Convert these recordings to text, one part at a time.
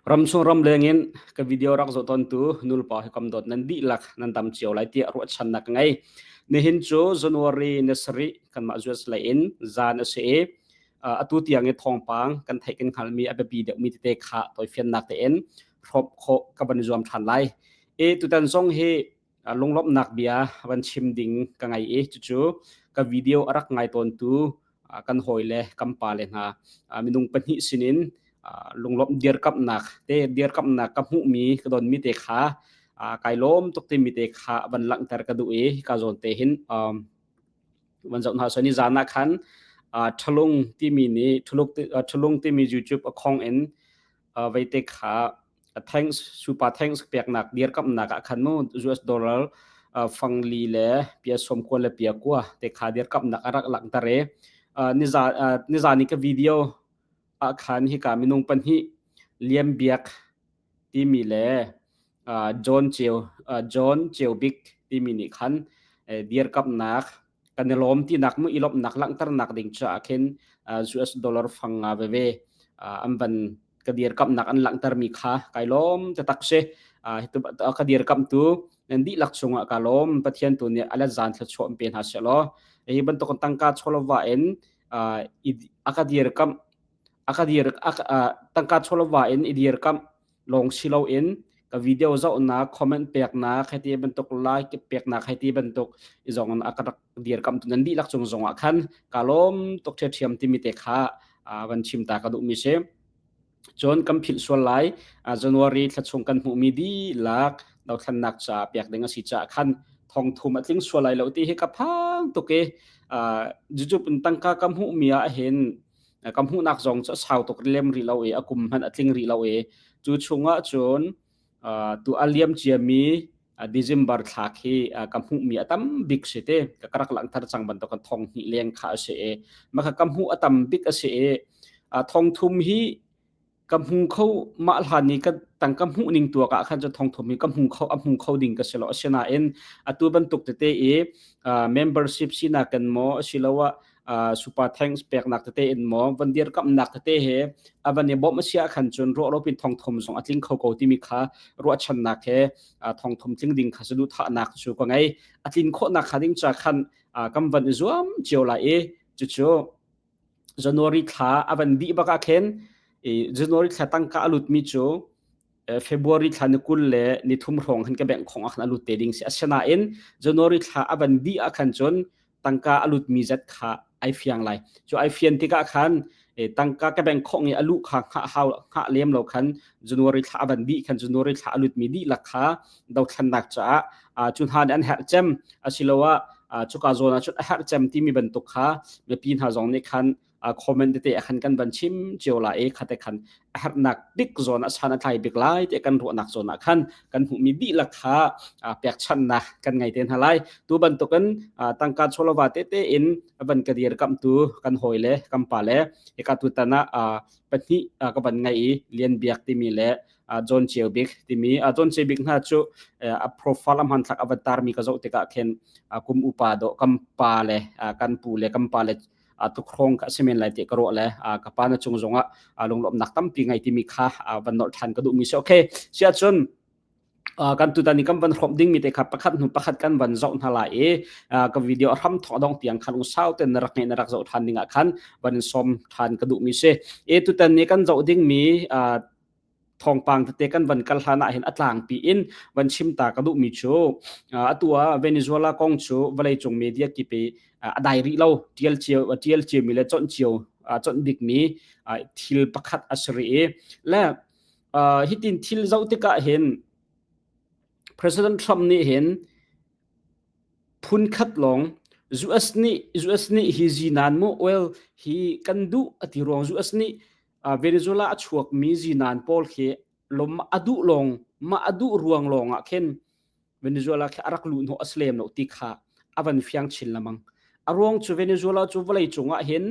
Ramchung ramleng in ka video rak zoh tawntu nulepa hi kam dawt nan dihlak nan dam cio lai tiah ruahchannak ka ngei. Nihin cu January ni sarih kanmah US lei in zan a si i atu tiang i thawngpang kan theih kan hngalhmi a biapi deuhmi tete kha tawifiannak tein hrawmh khawh ka van i zuam ṭhan lai. I tutan zong hi lunglawmhnak bia van chim ding ka ngei i cucu ka video a rak ngai tawntu kan hawile kan pale hna minung pahnih sinin lunglawmh dirkamhnak te dirkamhnak ka hmuhmi ka donmi te kha kai lawm tuk timi te kha van langhter ka duh i hika zawn te hin van zoh hna so ni zan ah khan Thalung timi nih Thalung timi YouTube a khong in veite kha thanks super thanks peknak dirkamnak ah khan mu US dollar fangli le pia som kua le pia kua te kha dirkamnak a rak langhter i niza nizani ka video ah khan hika minung pahnih Liam Biak timi le John Cheu John Cheu Bik timi nih khan dirkamnak kan i lawm tinak mu i lawmhnak langhternak ding caah khin US dollar fang nga veve an van ka dirkamnak an langhtermi kha kai lawm taktak si. Ka dirkamtu nan dihlak chungah ka lawm. Pathian tu nih a let zan thluachuah in pe hna seh law hi bantuk tangka chawlova in a ka dirkamh a ka dir tangka chawlova in i dirkamh lawng si loin ka video zohnak comment peknak hei ti bantuk like peknak hei ti bantuk i zong in a ka rak dirkamh tu nan dihlak cung zong ah khan ka lawm tuk ṭhiamṭhiam timi te kha van chim ta ka duhmi si. Cun kan philh sual lai January thla chung kan hmuhmi dihlak dothlennak ca pek ding a si caah khan thongthum a tling sual lai lo ti hi ka phang tuk i YouTube in tangka ka hmuhmi ah hin ka hmuhnak zong cu a sau tuk lem rih lo i a kum hmanh a tling rih lo i cu chungah cun tu a liam ciami December thla khi ka hmuhmi a tam bik si te ka rak langhter cang bantuk kan thong hnih leng kha a si i maka ka hmuh a tam bik a si i thong thum hi ka hmu kho mah hlan i ka tangka hmuh ning tuak ah khan cu thong thum hi ka hmu kho a hmu kho ding ka si lo asinain atu bantuk tete i membership sinak kan maw asiloah super thanks peknak tete in maw van dirkamnak tete he a van i bawmh a si ah khan cun ruah lopin thong thum zong a tling kho ko timi kha ruahchannak he thong thum tling ding kha saduhthahnak cu ka ngei. A tlin khawhnak kha ding ca khan kan van i zuam cio lai i cucu January thla a van dih bak ah khin January thla tangka a lutmi cu February thla ni 20 le ni thum hrawng khan ka bank khong ah khan a lut te ding si. Asinain January thla a van dih ah khan cun tangka a lutmi zat kha ai fiang lai. Cu ai fian tikah khan tangka ka bank khong i a luh kha hngah hau hngah lem lo khan January thla a van dih khan January thla a lutmi dihlak kha dothlennak caah cu hna nih an herh cem asiloah cuka zawn ah cun a herh cem timi bantuk kha mipi hna zong nih khan comment tete a khan kan van chim cio la i khate khan a herhnak bik zawn a san a tlai bik lai te kan ruahnak zawn ah khan kan hmuhmi dihlak kha pekchanhnak kan ngei te hna lai. Tu bantukin tangka chawlova tete in van ka dir kamtu kan hawi le kan pa le hika tu tan ah pahnih ka van ngei i Lian Biak timi le John Cheu Bik timi. John Cheu Bik hna cu a profile a hmanthlak a van tarmi ka zoh tikah khin kum upa dawh kan pa le kan pu le kan pa le tukhrawng ka si men lai ti ka ruah le ka pa na cung zongah lunglawmhnak tampi ngei timi kha van nolh ṭhan ka duhmi si. Okay, siah cun kan tutan i kan van hrawmh dingmi te kha pakhat hnu pakhat kan van zoh hna lai i ka video hram thawk dong tiang khan usau ten na rak ngeih na rak zoh ṭhan ding ah khan van in sawm ṭhan ka duhmi si. E tutan ni kan zoh dingmi thawngpang tete kan van kal hlan ah hin a tlangpi in van chim ta ka duhmi cu atu ah Venezuela kong cu vawleicung media kip i a dai rih lo, tial cio tial ciomi le chonh cio chonh bikmi thil pakhat a si rih i le hitin thil zoh tikah hin President Trump nih hin phun khat lawng US nih hi zinan mu oil hi kan duh ati ruang US nih Venezuela a chuakmi zinan pawl khi lom a duh lawng mah a duh ruang lawng ah khin Venezuela khi a rak luh hnawh a si lem lo ti kha a van fiang chin lamang. A ruang cu Venezuela cu vawlei cung ah hin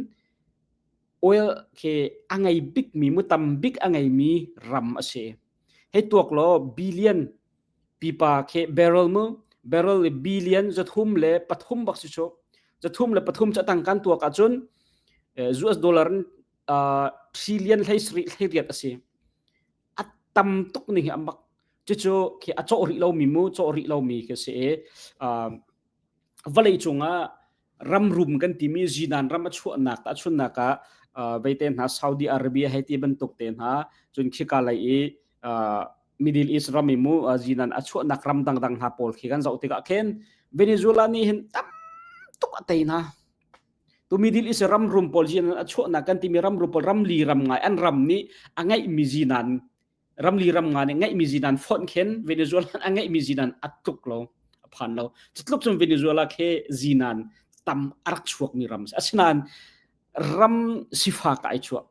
oil khi a ngei bikmi mu tam bik a ngeimi ram a si. Hei tuak law billion pipa khi barrel mu barrel i billion 303 bak si cu 303 cu atang kan tuak ahcun US dollar in trillion 17 18 a si. A Tam tuk ning hi a mak. Cucu khi a cawh rih lomi mu, cawh rih lomi khi si i vawlei cungah ram rum kan timi zinan ram a chuahnak tahchunnak ah veite hna Saudi Arabia hei ti bantuk te hna cun khika lei i Middle East ram i mu zinan a chuahnak ram dangdang hna pawl khi kan zoh tikah khin Venezuela nih hin tam tuk a tei hna. Tu Middle East ram rum pawl zinan a chuahnak kan timi ram rum pawl ram li ram ngai an ram nih a ngeihmi zinan ramli ram nga nih ngeihmi zinan fonh khin Venezuela a ngeihmi zinan a tluk lo a phan lo. Cutluk cun Venezuela khi zinan tam a rak chuakmi ram a si. Asinain ram sifak ah ai chuah.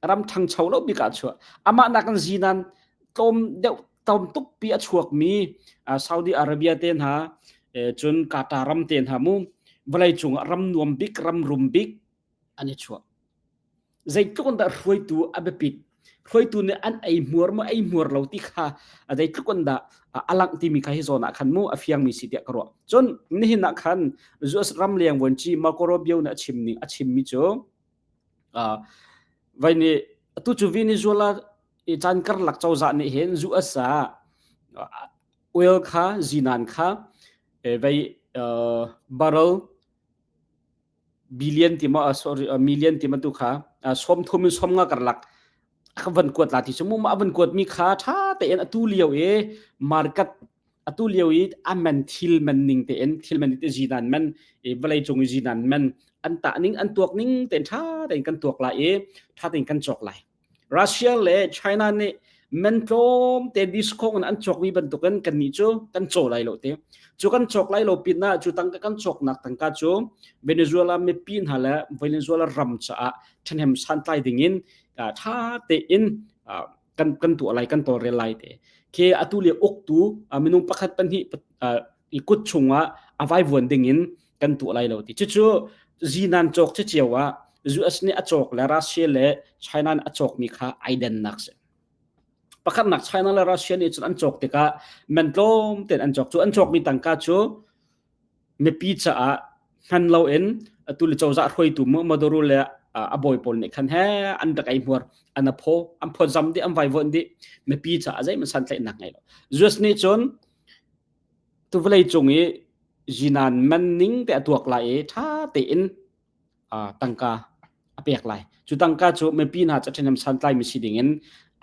Ram ṭhangcho lo bik ah a chuah. Amah nakin zinan tlawm deuh tlawm tukpi a chuakmi Saudi Arabia te hna cun Qatar ram te hna mu vawlei cungah ram nuam bik ram rum bik an i chuah. Zeitluk in dah hruaitu a biapit? Hruaitu nih an ei hmuar maw ei hmuar lo ti kha zeitluk in dah a langh timi kha hi zawn ah khan mu a fiangmi si tiah ka ruah. Cun nihin ah khan US ramleng vuanci Marco Rubio nih a chim ning a chimmi cu vai nih atu cu Venezuela i caan karlak cozah nih hin US ah oil kha zinan kha vei barrel billion ti maw sorry million ti ma tu kha 30 in 50 karlak a van kuat la ti cu mu ma van kuat mi kha tha tein atu lio i market atu lio i a man thil man ning tein thil man te zinan man i vawlei cung i zinan man an tah ning an tuak ning tein tha tein kan tuak lai i tha tein kan cawk lai. Russia le China nih men tlawm te discount in an cawkmi bantukin kannih cu kan caw lai lo te. Cu kan cawk lai lo pinah cu tangka kan cawknak tangka cu Venezuela mipi hna le Venezuela ram caah ṭhahnem santlai dingin ṭha tein kan kan tuah lai kan tawlrel lai te. Khi atu le uktu minung pakhat pahnih i kut chungah a vaivuan dingin kan tuah lai lo ti. Cucu zinan cawk cu cio ah US nih a cawk le Russia le China nih a cawkmi kha ai dennak si. Pakhatnak China le Russia nih cun an cawk tikah man tlawm tein an cawk. Cu an cawkmi tangka cu mipi caah hman loin atu le cozah hruaitu Maduro le a bawi pawl nih khan he an rak ei hmuar an a phaw an phawtzam dih an vaivuanh dih mipi caah zeihmanh santlaihnak ngei lo. US nih cun Tu vawlei cung i zinan man ning te a tuak lai i ṭha tein tangka a pek lai. Cu tangka cu mipi hna ca ṭhahnem santlaimi si dingin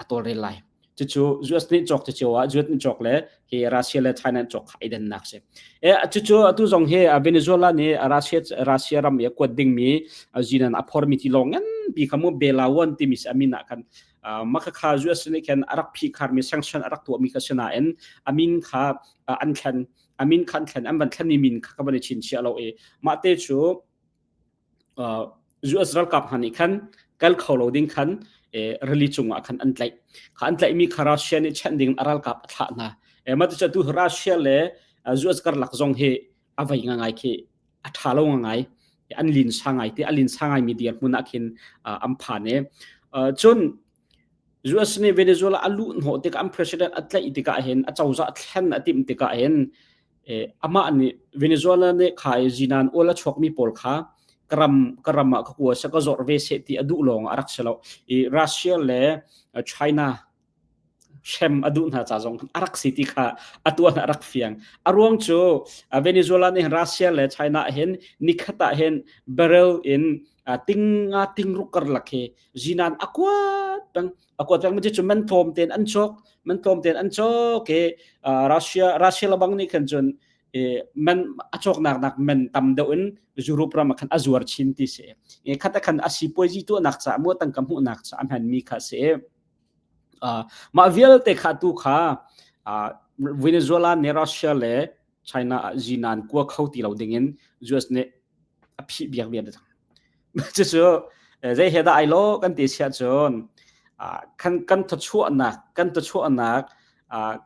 a tawlrel lai. Cucu US nih cawk cio ah US nih cawk le hi Russia le China nih cawk kha i dannak si. E, cucu atu zong hi Venezuela nih Russia Russia ram i a kuat dingmi zinan a phormi tilawng nganpi kha mu Belawan timi si a min ah khan Makhakha US nih khan a rak phihkharmi sanction a rak tuahmi kha si nain a min kha an thlen a min kha an thlen an van thlenmi min kha ka van i chinchiah lo i mah te cu US ralkap hna nih khan kal kho lo ding khan rili cungah khan an tlaih kha an tlaihmi kha Russia nih chanh ding a ralkap a thlah hna mah te cu Russia le US karlak zong hi a vei ngai khi a ṭha lo ngai an linsa ngai te a linsa ngai mi dirhmun ah khin an phan i cun US nih Venezuela a luh hnawh tikah an president a tlaih tikah hin a cozah thlen a timh tikah hin amah nih Venezuela nih kha i zinan oil a chuakmi pawl kha ka ram ka ram ah ka kua se ka zawrh ve seh ti a duh lawng a rak si lo i Russia le China hrem a duh hna ca zong a rak si ti kha a tuan a rak fiang. A ruang cu Venezuela nih Russia le China hin nikhat ah hin barrel in ting nga ting ruk karlak hi zinan a kuat peng a kuat peng cu man tlawm ten an cawk man tlawm ten an cawk i Russia Russia labang nih khan cun man a cawknak nak man tam deuh in Europe ram ah khan a zuar chin ti si. Khat a khan a sipuazi tuahnak ca mu tangka hmuhnak ca a hmanmi kha si. Mah vialte kha tu kha Venezuela nih Russia le China ah zinan kua kho ti lo dingin US nih a phih biak vial cang. Cucu zei he dah ai lo kan ti siah cun kan kan thawchuahnak kan thawchuahnak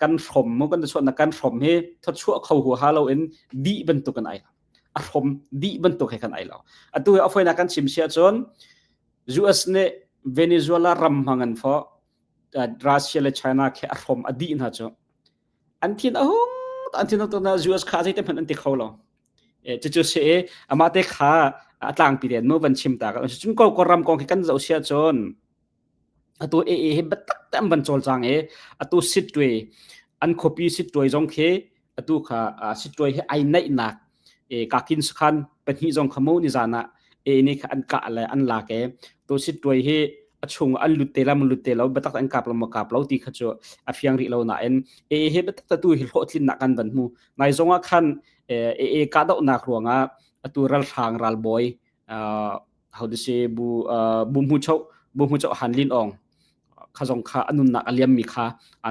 kan hrom mu kan thawchuahnak kan hrom hi thawchuah kho huaha loin dih bantuk in ai lo. A hrom dih bantuk he kan ai lo. Atu hi a foinak kan chim siah cun US nih Venezuela ram hmang an fawh. Russia le China khi a hrom a dih hna cu. An thin a hung an thin a hung na US kha zeite hmanh an ti kho lo. E, cucu si i amah te kha a tlangpi den mu van chim ta ka. Cun ko ko ram kong khi kan zoh sia cun. Atu AA hi biatak te an van cawlcang i atu Sittwe an khuapi Sittwe zong khi atu kha Sittwe hi ai naihnak kakin sakhan pahnih zong kha mu nizan ah AA nih kha an kah le an lak i tu Sittwe hi a chung an lut te la lut te lo biatak an kap lo maw kap lo ti kha cu a fiang rih lo nain AA hi biatak tu hi hlawhtlinnak kan van hmu nai zong ah khan AA kahdohnak ruangah atu ralhrang ralbawi how to say bu bu mu cho bu mu cho han lin ong kha zong kha anunnak a liam mi kha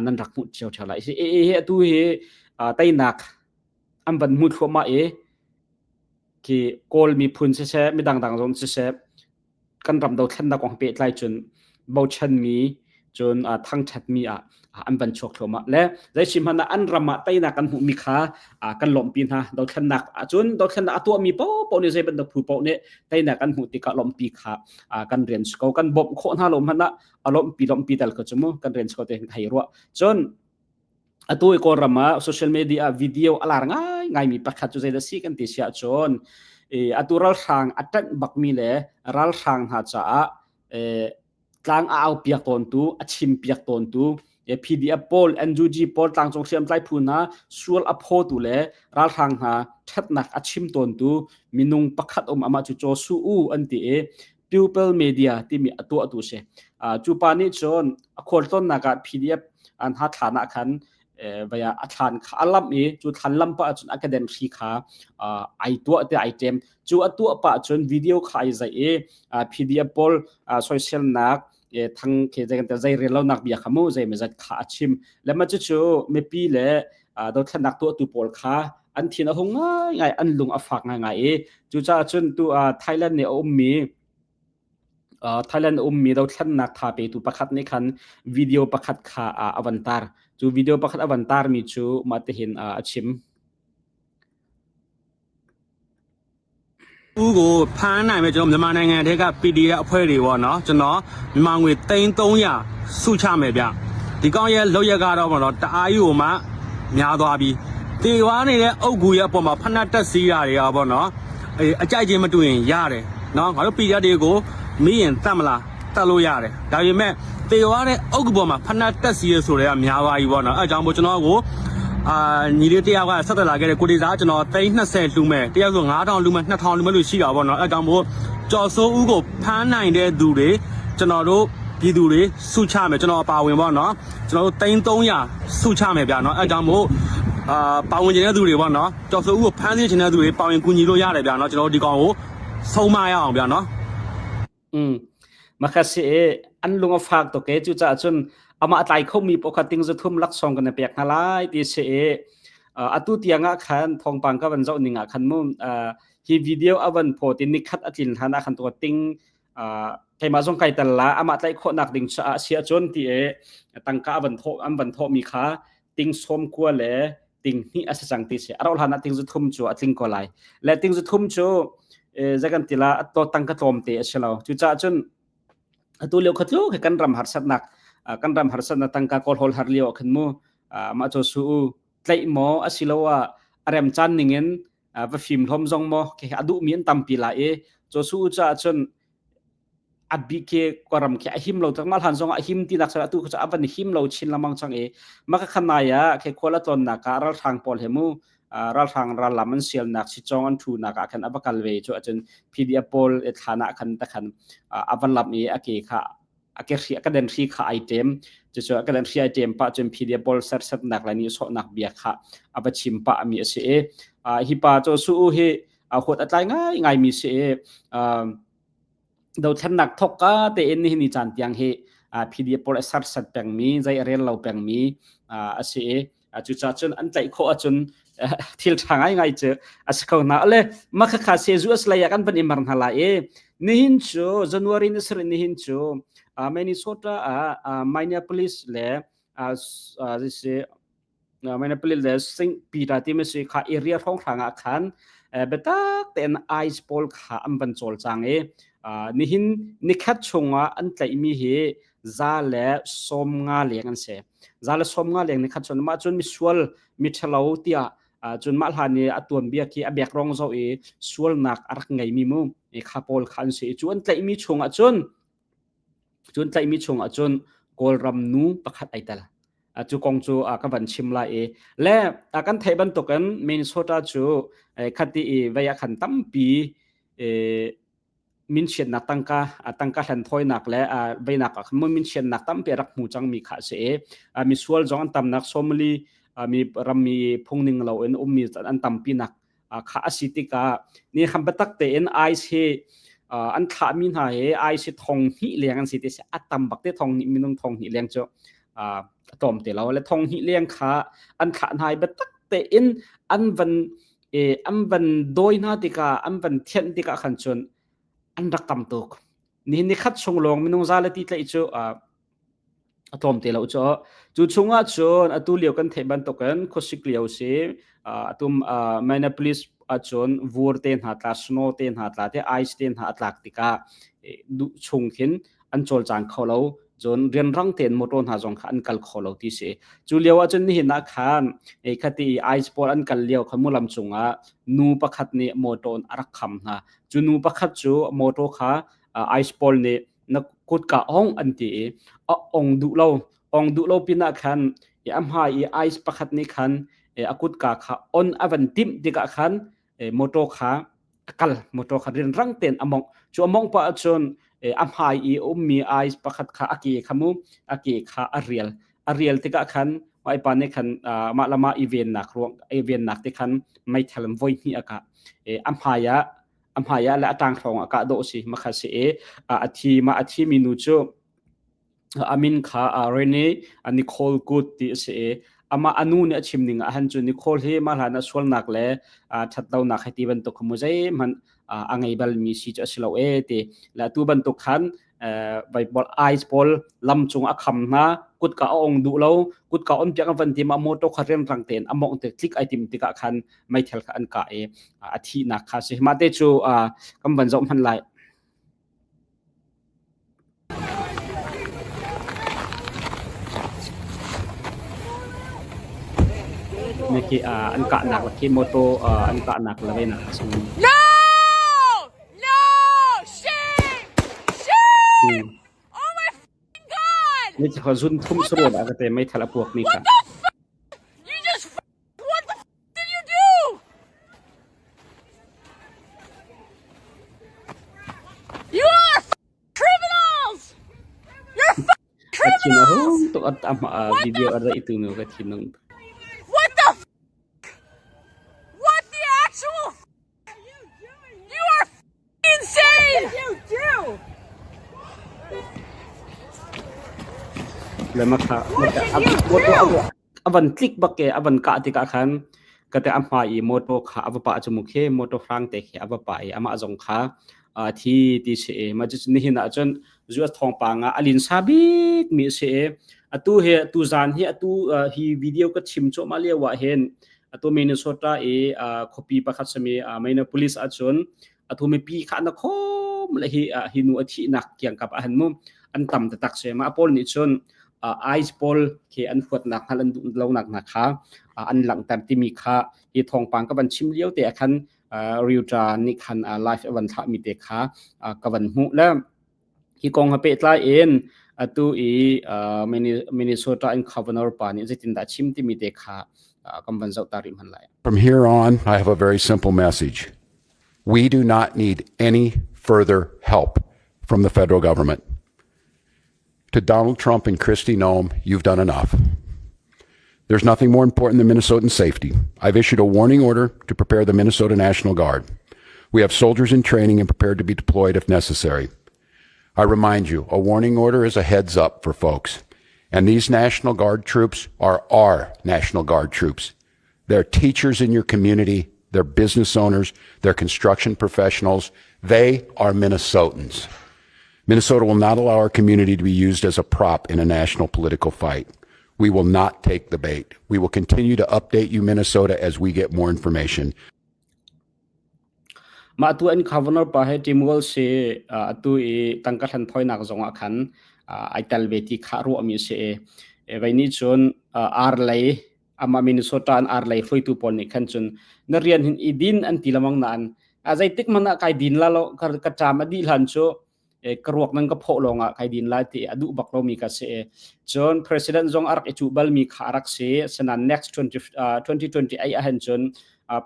nan rak hmuh cio theo lai hi hi atu hi teinak an van hmu thluahmah i khi kawl miphun siseh midang dang zong siseh kan ram dothlennak kong pehtlai cun bochanmi cun thangṭhatmi ah an van chuak thluahmah le zei hmanh ah an ram ah teinak kan hmuhmi kha kan lawmhpi hna dothlennak ahcun dothlennak a tuahmi paohpaoh nih zei bantuk phu paoh nih teinak kan hmuh tikah lawmhpi kha kan rian si ko kan bawmh khawh hna lo hmanh ah a lawmhpi lawmhpi tal ko cu mu kan rian si ko te hei ruah cun atu i Kawlram ah social media ah video a lar ngai ngaimi pakhat cu zeidah si kan ti si ahcun atu ralhrang a ṭanh bakmi le ralhrang hna caah tlang a au piak tawntu a chim piak tawntu PDF pawl NUG pawl tlangcung hriamtlai phu hna sual a phawtu le ralhrang hna ṭhatnak a chim tawntu minung pakhat um amah cu Chaw Su U an ti i Pupil Media timi a tuahtu si. Cu pa nih cun a khualtlawnnak ah PDF an ha thlan ah khan vaya a thlan kha a lamh i cu thlan lamh pah cun a keden hri kha ai tuah te ai ṭem. Cu a tuah pah cun video kha ai zaih i PDF pawl soiselnak thang ke zei kan zei rel lonak bia kha mu zei mazat kha a chim. Le ma cucu mipi le dothlennak tuahtu pawl kha an thin a hung ngaingai an lung a fak ngaingai i cucaah cun tu Thailand nih a ummi Thailand a ummi dothlennak tha petu pakhat nih khan video pakhat kha a van tar cu video pakhat a van tarmi cu mah tihin a chim ဦးကိုဖမ်းနိုင်မယ်ကျွန်တော်မြန်မာနိုင်ငံထဲက PDF အဖွဲ့တွေပေါ့နော်ကျွန်တော်မြန်မာငွေ300စုချမယ်ဗျဒီကောင်ရဲ့လောက်ရက်ကတော့ပေါ့နော်တအားကြီးကိုမှများသွားပြီတေဝါနေတဲ့အုတ်ဂူရဲ့အပေါ်မှာဖက်နှက်တက်စီးတာတွေကပေါ့နော်အေးအကြိုက်ချင်းမတူရင်ရတယ်နော်ငါတို့ PDF တွေကိုမိရင်တတ်မလားတတ်လို့ရတယ်ဒါပေမဲ့တေဝါတဲ့အုတ်ဂူပေါ်မှာဖက်နှက်တက်စီးရဆိုတဲ့ကများသွားပြီပေါ့နော်အဲအကြောင်းမို့ကျွန်တော်ကို အာညီလေးတယောက်ကဆက်သက်လာခဲ့တဲ့ကိုတေစာကျွန်တော်320လှူမယ်တယောက်ဆို9000လှူမယ်2000လှူမယ်လို့ရှိတာပေါ့နော်အဲအကြောင်းမို့ကြော်စိုးဦးကိုဖမ်းနိုင်တဲ့သူတွေကျွန်တော်တို့ပြည်သူတွေစုချမယ်ကျွန်တော်ပါဝင်ပေါ့နော်ကျွန်တော်တို့300စုချမယ်ဗျာနော်အဲအကြောင်းမို့အာပါဝင်ခြင်းတဲ့သူတွေပေါ့နော်ကြော်စိုးဦးကိုဖမ်းဆီးခြင်းတဲ့သူတွေပါဝင်ကူညီလို့ရတယ်ဗျာနော်ကျွန်တော်တို့ဒီကောင်ကိုဆုံးမရအောင်ဗျာနော် Mm. Makasi e an lung a fak tuk e cucaah cun amah a tlai khomi pakhat ting zathum laksawng kan pek hna lai ti si e atu tiang ah khan thawngpang ka van zoh ning ah khan mu hi video a van pho ti nikhat a tlin hlan ah khan to ting keimah zong kai tel la amah tlaih khawhnak ding caah sia cun ti e tangka a van thawh an van thawh mi kha ting sawm kua le ting hnih a si cang ti si a rauh hlan ah ting zu thum cu a tling ko lai le ting zu thum cu zei kan ti la a to tang ka tlawm te a si lo cucaah cun atu lio kha tlu kan ram harsatnak kan ram harsatnak tangka kawl hol har lio khan mu mah cho su tlaih maw asiloah a rem caan ningin va fim hlom zong maw ke a duhmi an tampi la i cho su caah cun a bik khi ram khi a him lo tak mal han zong a him ti nak atu khu a van him lo chin lamang chang e maka khanai ah khe khwala tlon nak ka ral hrang pawl he mu ral hrang ral lam an sial nak si chong an thu nak ah khan ava kal ve chu achun PDF pawl e thlana khan ta khan avan lam i ake kha ake hri ka den hri kha ai tem chu chu ka den hri ai tem pa chun PDF pawl ser set nak la ni so nak bia kha ava chim pa mi ase e hi pa cho su hi huat atlai ngai ngai mi se e dothlennak thawkka tein nihin ni caan tiang hi PDF pawl a sersiat pengmi zei a rel lo pengmi a si i cucaah cun an tlaih khawh ahcun thil ṭha ngaingai cu a si kho hna. Ale makhakha sezu a si lei ah kan van i mar hna lai i nihin cu January ni sarih nihin cu Minnesota ah Minneapolis le Minneapolis le St. Peter timi si kha area hrawnghrang ah khan biatak tein ice pawl kha an van cawlcang i nihin nikhat chungah an tlaihmi hi za le 50 leng an si. Za le 50 leng nikhat chung mah cun misual miṭhalo tiah cun mah hlan i a tuanbia khi a background zoh i sualnak a rak ngeimi mu kha pawl kha an si i cu an tlaihmi chungah cun. Cun tlaihmi chungah cun Kawlram nu pakhat ai tel. Cu kong cu ka van chim lai i le kan theih bantukin Minnesota cu khati i vei ah khan tampi minchiatnak tangka tangka hlanthawinak le veinak ah khan minchiatnak tampi a rak hmu cangmi kha a si i misual zong an tamnak Somali mi rammi phungning loin ummi an tampinak kha a si tikah ni khan biatak tein ICE hi an thlahmi hna hi ICE thong hnih leng an si ti si a tam bak te thong hnih minung thong hnih leng cu a tlawm te lo le thong hnih leng kha an thlah hna i biatak tein an van an van dawi hna tikah an van thianh tikah khan cun an rak tam tuk ni ni khat chung lawng minung za le ti tlaih cu a tlawm te lo cu. Cu chungah cun atu lio kan theih bantukin khuasik lio si atu Minneapolis ahcun vur te hna tla, snow te hna tla te, ice te hna a tlak tikah duh chung khin an cawlcang kho lo. Cun rianrang tein motor hna zong kha an kal kho lo ti si. Cu lio ahcun nihin ah khan khati ice pawl an kal lio kha mulam cungah nu pakhat nih motor a rak kham hna. Cu nu pakhat cu motor kha ice pawl nih na kutka ong an ti i a ong duh lo ong duh lo pinah khan a hmai i ice pakhat nih khan a kutka kha on a van timh tikah khan motor kha a kal motor kha rianrang tein a mongh cu a mongh pah ahcun a hmai i a ummi ice pakhat kha a ke kha mu a ke kha a rial a rial tikah khan mah pa nih khan mah lama i vennak ruang i vennak te khan meithal voi hnih a kah a hmai ah a hmai ah le a tang hrawng ah kah dawh si makha si i a thi ma a thi mi nu cu a min kha Rene Nicole Good ti a si i amah anu nih a chim ning ah han cu Nicole hi mah hlan a sualnak le ṭhatlonak hei ti bantuk kha mu zeihmanh a ngei balmi si cu a si lo e ti le tu bantuk khan Bible ice pawl lam cung a kham hna kutka a ong duh lo kutka on piak an van ti ma motor kha rianrang tein a mongh te tlik ai tim tikah khan meithal kha an kah i a thihnak kha si mah te cu kan van zoh hman lai. Niki an kahnak khi motor an kahnak le venak chung. No! No! Shame! Shame! Oh my God! Ni kha zun thum saruat ah ka te meithal a puak mi kha. What the f- You just f- What the f- did you do? You are f- criminals! You're f- A thin a criminals! hung tuk at ama What video the a ra itu nu ka thinung. What the f- What the actual f- You are f- insane! You do. Le makha What did you motor do? a van tlik bak ke a van kah tikah khan kate a hma i motor kha a va pah cu mu khi motor hrang te khi a va pah i amah zong kha thi ti si i ma cu nihin ah cun US thawngpang ah a linsa bik mi a si i atu hi tu zan hi atu hi video ka chim cuahmah lio ah hin atu Minnesota i khuapi pakhat sami Minneapolis ahcun atu mipi kha na khom le hi hi nu a thihnak kiangkap ah han mu an tam taktak se ma pawl nih cun ice pawl khi an huatnak hna an duh lonak hna kha an langhter timi kha hi thawngpang ka van chim lio te ah khan Ryuta nih khan live a van thlah mi te kha ka van hmuh le hi kong ha pehtlai in atu i Minnesota in governor pa nih zeitindah chim timi te kha kan van zoh ta rih hman lai. From here on, I have a very simple message. We do not need any further help from the federal government. To Donald Trump and Kristi Noem, you've done enough. There's nothing more important than Minnesotan safety. I've issued a warning order to prepare the Minnesota National Guard. We have soldiers in training and prepared to be deployed if necessary. I remind you, a warning order is a heads up for folks. And these National Guard troops are our National Guard troops. They're teachers in your community, they're business owners, they're construction professionals. They are Minnesotans. Minnesota will not allow our community to be used as a prop in a national political fight. We will not take the bait. We will continue to update you, Minnesota, as we get more information. Mah tu an governor pa he Tim Walz hi atu i tangka hlan thawinak zong ah khan ai tel ve ti kha ruahmi a si i vei nih cun ar lei amah Minnesota an ar lei hruaitu pawl nih khan cun na rian hin i din an ti lamang nain a zeitik hmanh ah kai din la lo ka ṭam a dih hlan cu. Ka ruak nan ka phawh lawng ah kai din lai ti a duh bak lomi ka si. Cun president zong a rak i cuh balmi kha a rak si. Asinain next 20, 2028 ahhin cun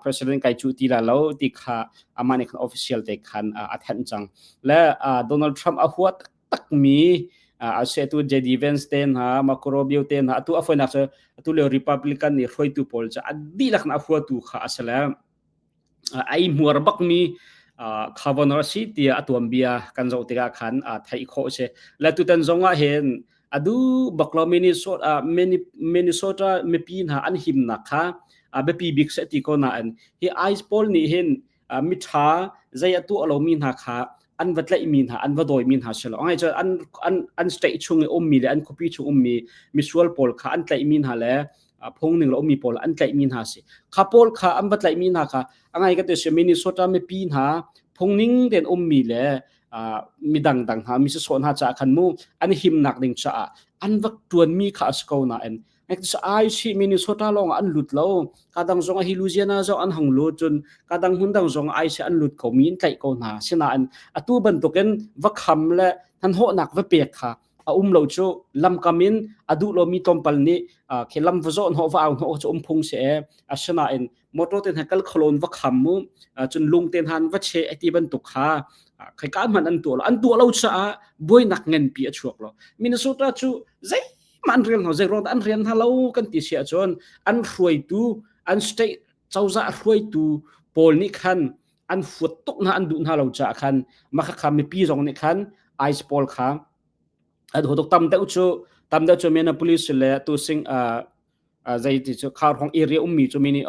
president kai cuh ti la lo ti kha amah nih khan official te khan a thanh cang. Le Donald Trump a huat takmi a tu JD Vance te hna, Marco Rubio te hna, atu a foinak cu atu lio Republican nih hruaitu pawl cu a dihlak in a huatu kha a si le ai hmuar bakmi governor a si tiah a tuanbia kan zoh tikah khan theih khawh a si. Le tutan zong ah hin a duh bak lo Minnesota, Minnesota mipi hna an himnak kha biapi bik seh ti ko nain hi ICE pawl nih hin miṭha zei a tuah lomi hna kha an va tlaihmi hna an va dawimi hna si lo ngai cu an an an state chung i ummi le an khuapi chung ummi misual pawl kha an tlaihmi hna le phung ning lo ummi pawl an tlaihmi hna si kha pawl kha an va tlaihmi hna kha a ngai ka te si Minnesota mipi hna phung ning tein ummi le midang dang hna mi sawh hna caah khan mu an himnak ding caah an va tuanmi kha a si ko nain ai si Minnesota lawng an lut lo ka dang zong hi Louisiana zong an hong lut cun ka dang hmun dang zong ai si an lut ko mi in tlaih ko hna sinain atu bantukin va kham le hnahnawhnak va pek kha a um lo cu lamkam in a duh lomi tlawmpal nih khi lam va zawh hnawh va au hnawh cu um phung si e asinain motor te hna kal kholon va kham mu cun lung te hna va che ti bantuk kha khai ka hman an tuah lo an tuah lo caah buainak nganpi a chuak lo Minnesota cu zei an rian hna zei ruang an rian hna lo kan ti si ahcun an hruaitu an state cozah hruaitu pawl nih khan an fuat tuk hna an duh hna lo caah khan makhakha mipi zong nih khan ice pawl kha an tuk tam deuh cu tam deuh cu Minneapolis le tu sing zei ti cu khar hong area ummi cu mini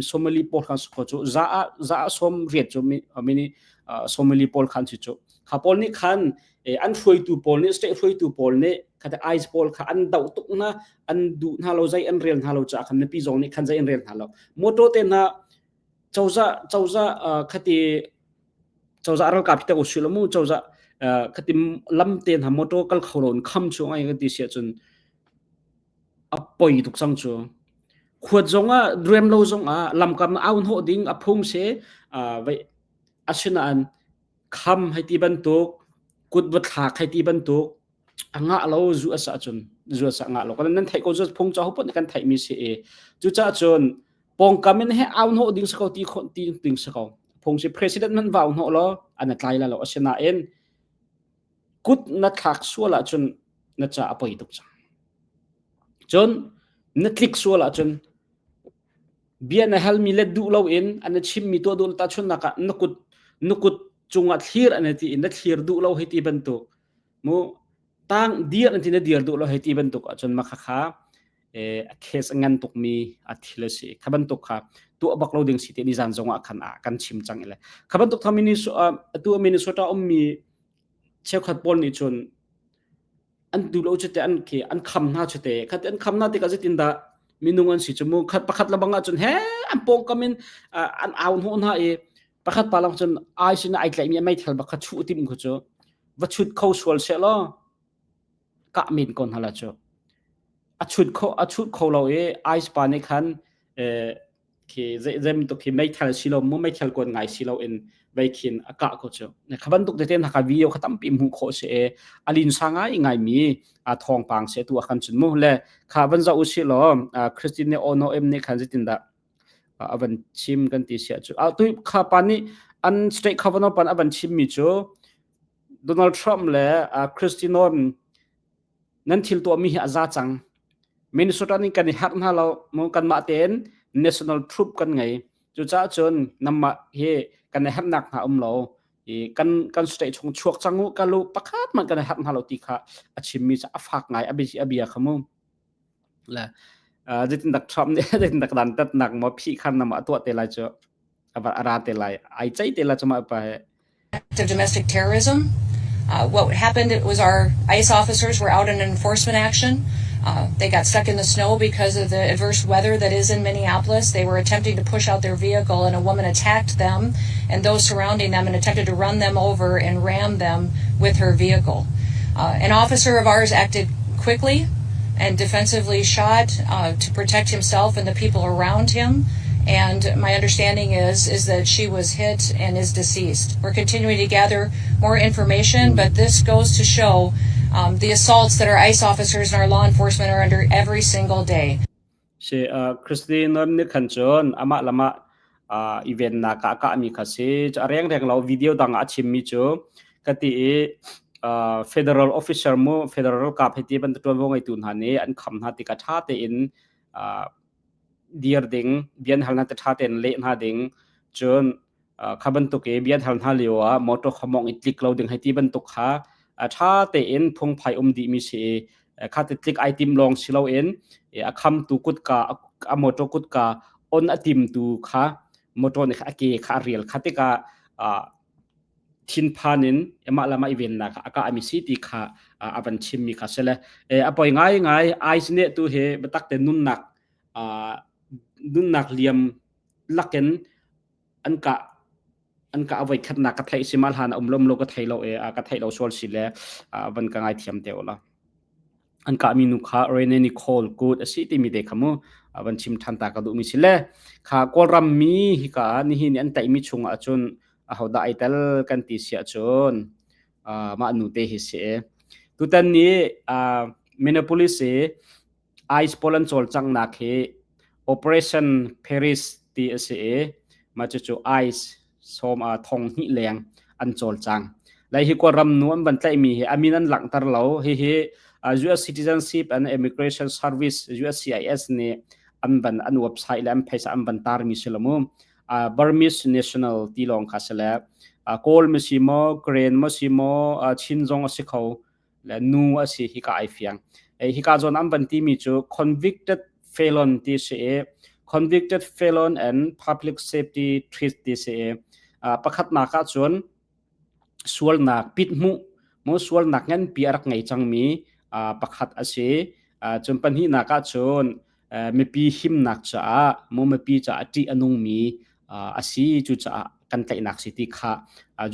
Somali pawl khan kho cu za a za a som riat cu mini Somali pawl khan si cu kha pawl nih khan an hruaitu pawl nih state hruaitu pawl nih khate ice pawl kha an doh tuk hna an duh hna lo zei an rel hna lo caah khan mipi zong nih khan zei an rel hna lo motor te hna cozah cozah khati cozah ralkap te usil mu cozah khati lam te hna motor kal kho lo in kham chu ngai ka ti sia cun a poi tuk cang cu khuat zong ah rem lo zong ah lamkam au hnawh ding a phung si vai asinain kham hei ti bantuk kut va thlak hei ti bantuk a ngah lo zu a sa cun zu a sa ngah lo kan nan theih ko zu phung cha ho pon kan theih mi si e cucaah cun pawngkam in he au hnawh ding si ko ti khon ti ding si ko phung si president man vau hnawh lo an tlai la lo asinain kut na thlak sual ahcun na ca a poi tuk cang cun na tlik sual ahcun bia na halmi let duh loin an na chimmi tuah duh tahchunhnak ah na kut na kut cungah thlir an ti in na thlir duh lo hei ti bantuk mu tang dir an ti na dir duh lo hei ti bantuk ahcun makha kha a case a ngan tukmi a thil a si kha bantuk kha tuah bak lo ding si te nizan zong ah khan a kan chim cang ile kha bantuk tha Minnesota atu Minnesota ummi cheukhat pawl nih cun an duh lo cu te an khi an kham hna cu te khat an kham hna tikah zeitindah minung an si cu mu khat pakhat lebang ah cun he an pawngkam in an au hnawh hna i pakhat pa lang cun ai sin ai tlaihmi meithal bak kha chuh tim khu cu va chut kho sual seh law kah men ko hna la cu a chut kho a chut kho lo i ice pa nih khan khi zei bantuk khi meithal si lo mu meithal kuan ngai si lo in vei khin a kah ko cu kha bantuk tete na ka video kha tampi hmuh khawh si e alin sa ngai ngai mi a thawngpang se tu akan chun mu le kha van za u si lo Christine Ono em ne khan zitin da avan chim kan ti sia chu a tu kha pa nih an state governor pan avan chim mi chu Donald Trump le Christine Noem Nan thil tuahmi hi a za cang. Minnesota nih kan i harh hna lo. Mu kanmah tein national troop kan ngei. Cucaah cun namah hi kan i harhnak hna um lo. I kan kan state chung chuak cang u kalu pakhat man kan i harh hna lo ti kha a chimmi cu a fak ngai a bia a bia kha mu. Le zeitin dak Trump nih zeitin dak dan tatnak maw phih khan nama a tuah te lai cu a ra te lai ai ceih te lai cu mah pa he of domestic terrorism. Uh, what happened was our ICE officers were out in enforcement action. Uh, they got stuck in the snow because of the adverse weather that is in Minneapolis. They were attempting to push out their vehicle, and a woman attacked them and those surrounding them and attempted to run them over and ram them with her vehicle. Uh, an officer of ours acted quickly and defensively shot uh, to protect himself and the people around him. And my understanding is is that she was hit and is deceased. We're continuing to gather more information, but this goes to show the assaults that our ICE officers and our law enforcement are under every single day. Si Kristi Noem nih khan cun amah lamah i vennak ah a kahmi kha si. A rengreng lo video dang ah a chimmi cu ka ti i federal officer mu federal kap hei ti bantuk ṭuanvo ngeitu hna nih an kham hna tikah ṭha tein dir ding, bia an hal hna te ṭha tein leh hna ding, cun kha bantuk i bia an hal hna lio ah motor kha mawngh i tlik lo ding hei ti bantuk kha ṭha tein phungphai um dihmi si i kha ti tlik ai tim lawng si loin a khamtu kutka a motor kutka on a timtu kha motor nih a ke kha a rial kha tikah thinphan in amah le amah i vennak a kahmi si ti kha a van chimmi kha si le a poi ngaingai ICE nih tu hi biatak te nunnak nunnak liam lakin an kah an kah voi khatnak ka theih si mal han um lom lo ka thei lo e ka thei lo sual si le van ka ngai thiam te ola an kahmi nu kha Rene Nicole Good a si timi te kha mu van chim than ta ka duhmi si le kha Kawlram mi hika nihin an tlaihmi chungah cun ahodah ai tel kan ti si ahcun mah nu te hi si tutan ni Minneapolis i ICE pawl an cawlcanghnak hi Operation Paris ti a si i mah cucu ICE sawm thong hnih leng an cawlcang. Lai hi Kawlram nu an van tlaihmi hi a min an langhter lo. Hihi US Citizenship and Immigration Service USCIS nih an van an website le an phaisa an van tarmi si lo mu. Burmese national ti lawng kha si le Kawl mi si maw, Karen maw si maw, Chin zong a si kho. Le nu a si hika ai fiang. Hika zawn an van timi cu convicted felon ti si i convicted felon and public safety threat ti si i pakhatnak ah cun sualnak pit hmuh mu sualnak nganpi a rak ngei cangmi pakhat a si. Cun pahnihnak ah cun mipi himnak caah mu mipi caah ṭih a nungmi a si cucaah kan tlaihnak si ti kha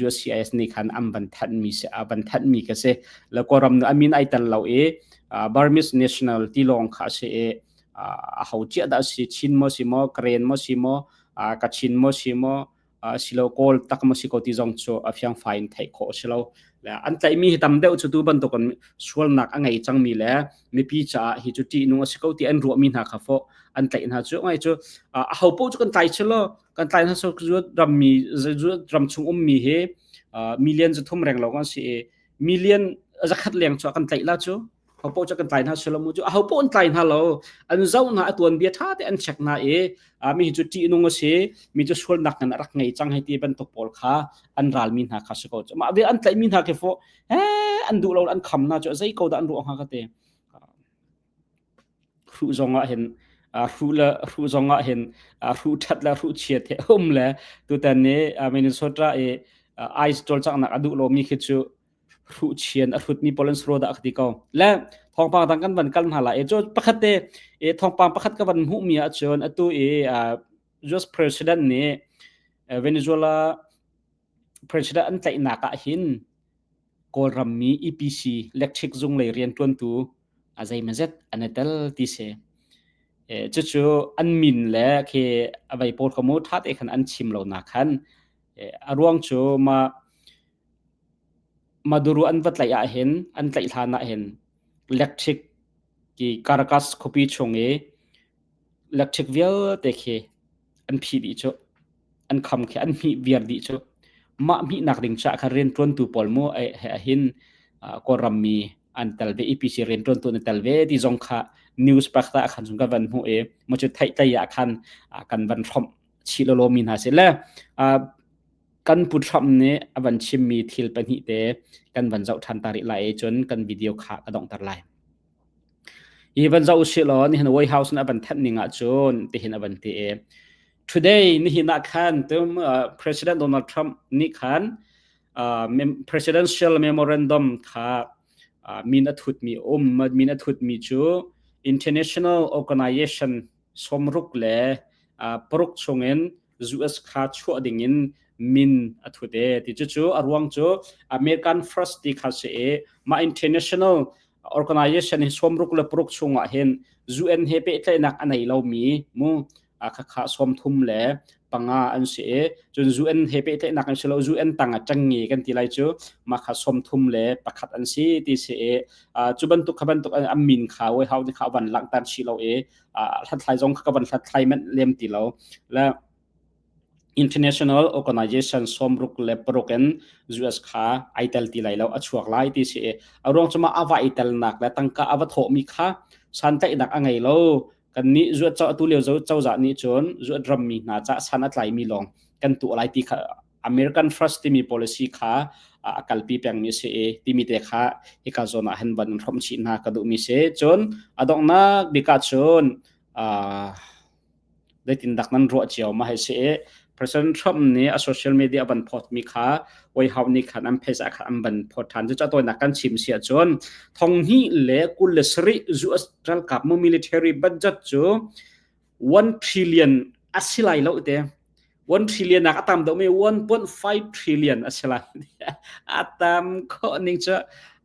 USCIS nih khan an van thanhmi si a van thanhmi ka si le Kawlram nu amin ai tel lo i Burmese national ti lawng kha a si i a ho cia dah si Chin maw si maw Karen maw si maw Kachin maw si maw silo Kawl tak maw si ko ti zong cu a fiangfai in theih khawh a si lo le an tlaihmi hi tam deuh cu tu bantukin sualnak a ngei cangmi le mipi caah hi cu ṭihnung a si ko ti an ruahmi hna kha fawh an tlaih hna cu ngai cu a ho paoh cu kan tlai chilo kan tlai hna so rammi ram chung ummi hi million zu thum reng lo kan si i million zakhat leng chu kan tlaih la cu ho paoh cu kan tlai hna silo mu cu a ho paoh an tlai hna lo an zoh hna a tuan bia tha te an check hna i mi hi cu ṭihnung a si mi cu sualnak ngan a rak ngei cang hei ti bantuk pawl kha an ralmi hna kha si ko cu mah ve an tlaihmi hna khi fawh he an duh lo an kham hna cu zei ko dah an ruah hnga ka te hruh zong ah hin hruh le hruh zong ah hin hruh ṭhat le hruh chiat he um le tutan ni Minnesota i ice cawlcanghnak a duh lomi khi cu hruh chian a hrutmi pawl an si rua dah ka ti ko le thawngpang dang kan van kal hna lai i cu pakhat te i thawngpang pakhat ka van hmuhmi ahcun atu i US president nih Venezuela president an tlaihnak ah hin Kawlram mi EPC electric zung lei rianṭuantu a zeimazet an i tel ti si. Cucu an min le khi a vei pawl kha mu ṭha te khan an chim lo nak khan a ruang cu ma Maduro an va tlaih ahhin an tlaih hlan ahhin electric ki Caracas khuapi chung i electric vialte khi an phih dih cu an kham khi an hmih viar dih cu mah hmihnak ding caah khan rianṭuantu pawl mu he ahhin Kawlram mi an tel ve EPC rianṭuantu an tel ve ti zong kha news pakhat ah khan cun ka van hmuh i mu cu theihtlei ah khan kan van hrawmh chih lawlaw mi hna si le kan Pu Trump nih a van chimmi thil pahnih te kan van zoh ṭhan ta rih lai i cun kan video kha ka donghter lai. Hi van zoh usih law nihin White House nih a van thanh ning ahcun tihin a van ti i today nihin ah khan tum President Donald Trump nih khan presidential memorandum kha min a thutmi um min a thutmi cu international organization sawmruk le paruk chungin US kha chuah dingin min a thut e ti cucu a ruang cu American First ti kha si i mah international organization hi sawmruk le paruk chungah hin UN he pehtlaihnak a nei lomi mu. Khakha 35 an si i cun UN he pehtlaihnak an si lo, UN tang ah ṭangnge kan ti lai cu mah kha 31 an si ti si i cu bantuk kha bantuk an min kha White House nih kha a van langhter chih lo i hlathlai zong kha ka van hlathlai manh lem ti lo. Le International organization 66 in US kha ai tel ti lai lo, a chuak lai ti si i a ruang cu mah a va i telnak le tangka a va thawhmi kha santlaihnak a ngei lo. Kannih zuat atu lio cozah nih cun zuat rammi hna ca san a tlaimi lawng kan tuah lai ti kha American First timi policy kha a kalpi pengmi si i timi te kha hika zawn ah hin van hrawmh chih hna ka duhmi si. Cun a donghnak bik ah cun zeitindak nan ruah cio ma hei si i President Trump nih a social media a van post mi kha White House nih khan an page ah khan an van post ṭhan. Cucaah tawinak kan chim si ahcun 2027 US ralkap mu military budget cu 1 trillion a si lai lo te. 1 trillion nak a tam deuh mi 1.5 trillion a si lai. A tam khawh ning cu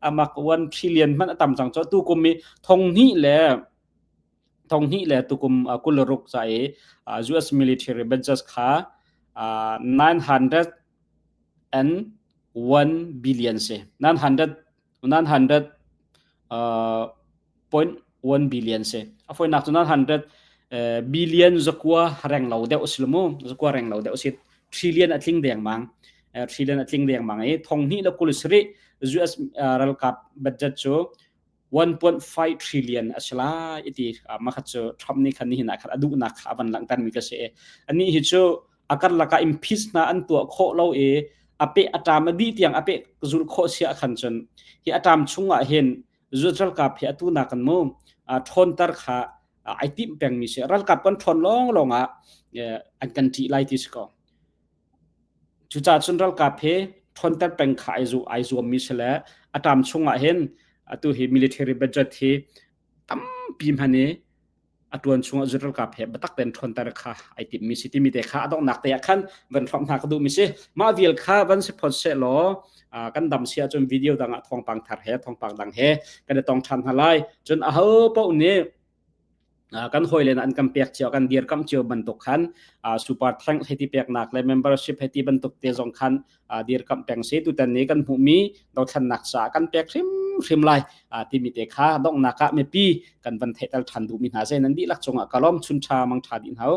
amak 1 trillion hmanh a tam cang cu tu kum mi thonghnih le 2000 le tukum 26 ca i US military budget kha 901 billion si. 900 900 .1 billion si. A foinak cu 900 billion zakua reng lo deuh si mu, zakua reng lo deuh si. Trillion a tling dengmang. Trillion a tling dengmang i 2027 US ralkap budget cu 1.5 trillion a si lai iti mah kha cu Trump nih khan nihin ah khan a duhnak kha a van langhter mi ka si i anih hi cu a karlak ah impeach hna an tuah khawh lo i a pe a ṭam a dih tiang a pe zul khawh sia khan cun hi a ṭam chung ah hin zuat ralkap hi atu nak kan mu ṭhawnter kha ai timh peng mi si. Ralkap kan ṭhawn lawng lawng ah an kan ṭih lai ti si ko. Cucaah cun ralkap hi ṭhawnter peng kha ai zuammi si le a ṭam chungah hin atu hi military budget hi tampi hman i a ṭuan chungah zu ralkap he biatak tein ṭhawnter kha ai timmi si timi te kha a donghnak te ah khan van hrawmh hna ka duhmi si. Mah vial kha van si phot seh law kan dam si ahcun video dang ah thawngpang thar he thawngpang dang he kan i tong ṭhan hna lai. Cun aho paoh nih kan hawile an kan pek cio, kan dirkamh cio bantuk khan super thank hei ti peknak le membership hei ti bantuk te zong khan dirkamh peng si. Tutan ni kan hmuhmi dothlannak caah kan pek hrimhrim lai timi te kha donghnak ah mipi kan van theihter than duhmi hna se. Nan dihlak cungah ka lawm. Chun tha mang tha dih hna u.